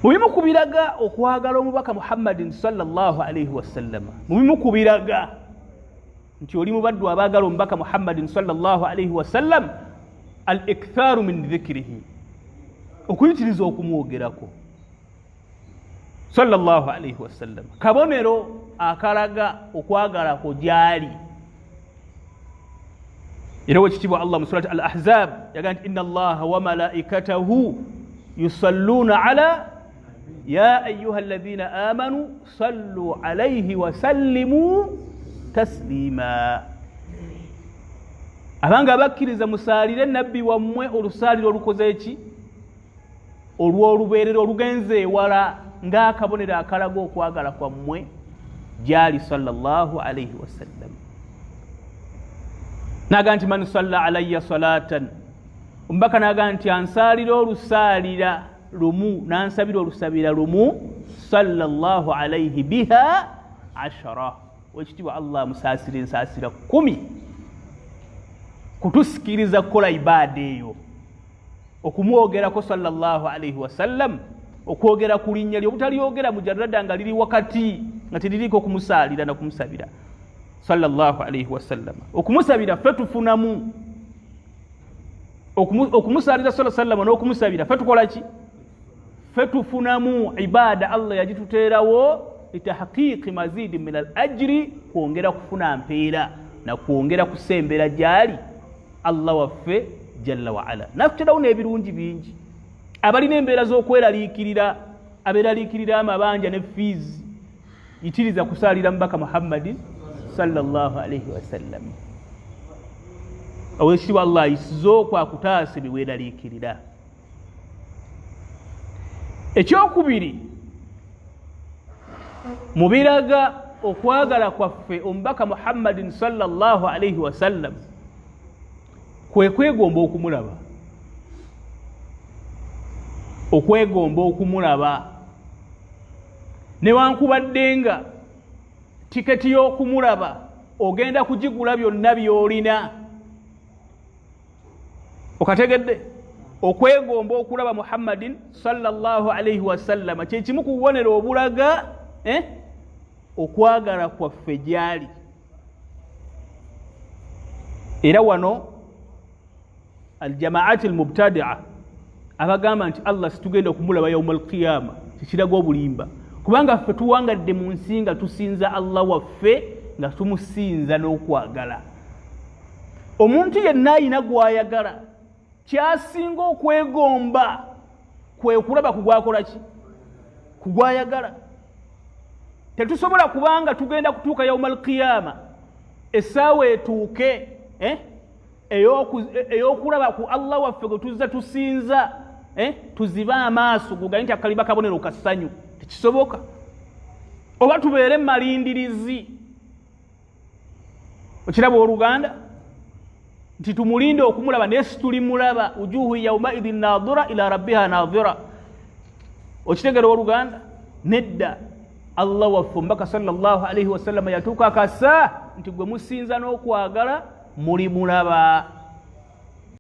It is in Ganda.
Mu bimu ku biraga okwagala omubaka Muhammadin sallallahu alaihi wasallama, mu bimu ku biraga nti oli mubaddu abaagala omubaka Muhammadin sallallahu alaihi wasallam, al ikthaaru min dhikirihi, okuyitiriza okumwogerako sallallahu alaihi wasallam, kabonero akalaga okwagala kwo gyali. Era wekitiibwa Allah mu surati Al Ahzab yagaa nti inna Allaha wa malaikatahu yusalluuna ala ya ayuha alladhina amanu sallu alaihi wasallimu taslima. Abanga abakkiriza, musaalire nabbi wammwe olusaaliro olukoze eki? Olw'olubeerera, olugenze ewala, ng'akabonero akalaga okwagala kwammwe gyali sallallahu alaihi wasallam. Naga nti man salla alayya salatan, omubaka naga nti ansaalira olusaalira lumu, nansabira olusabira lumu, sallallahu alaihi biha ashara, wekitiibwa Allah amusaasira ensaasira 10. Kutusikiriza kukola ibaada eyo, okumwogerako sallallahu alaihi wasallam, okwogera ku linnya lye, obutalyogera mujarrada nga liri wakati nga teririiko okumusaalira nakumusabira sallallahu alaihi wasallam. Okumusabira ffe tufunamu, okumusaalira sala sallama n'okumusabira ffe tukola ki? Ffe tufunamu ibaada. Allah yagituteerawo litahqiqi mazidi min al ajiri, kwongera kufuna mpeera na kwongera kusembera gyali Allah waffe jalla waala. Natuterawo n'ebirungi bingi. Abalina embeera z'okweraliikirira, abeeraliikirira amabanja ne fiizi, yitiriza kusaalira mubaka Muhammadin sallallahu alaihi wasallam. Owekitiibwa Allah ayisize okwo akutaase byeweeraliikirira. Ekyokubiri mu biraga okwagala kwaffe omubaka Muhammadin sallallahu alaihi wasallam kwe kwegomba okumulaba, okwegomba okumulaba, newankubadde nga tiketi y'okumulaba ogenda kugigula byonna by'olina. Okategedde? Okwegomba okulaba Muhammadin sallallahu alaihi wasallama kyekimu ku bubonero obulaga okwagala kwaffe gyali. Era wano aljamaati almubtadia abagamba nti Allah situgenda okumulaba yauma alqiyama, kikiraga obulimba, kubanga ffe tuwangadde mu nsi nga tusinza Allah waffe, nga tumusinza n'okwagala. Omuntu yenna ayina gwayagala, kyasinga okwegomba kwe kulaba kugwakola ki? Kugwayagala. Tetusobola kubanga tugenda kutuuka yauma alqiyama, essaawa etuuke ey'okulaba ku Allah waffe gwe tuzza tusinza, tuzibe amaaso guganye nti akaliba kabonero ka ssanyu. Tekisoboka. Oba tubeere malindirizi, okiraba oluganda nti tumulinde okumulaba, naye situlimulaba. Wujuhu yaumaidhin nadhira ila rabbiha nadhira. Okitegera oluganda? Nedda. Allah waffe omubaka sallallahu alaihi wasallama yatuuka akasa nti gwe musinza n'okwagala mulimulaba.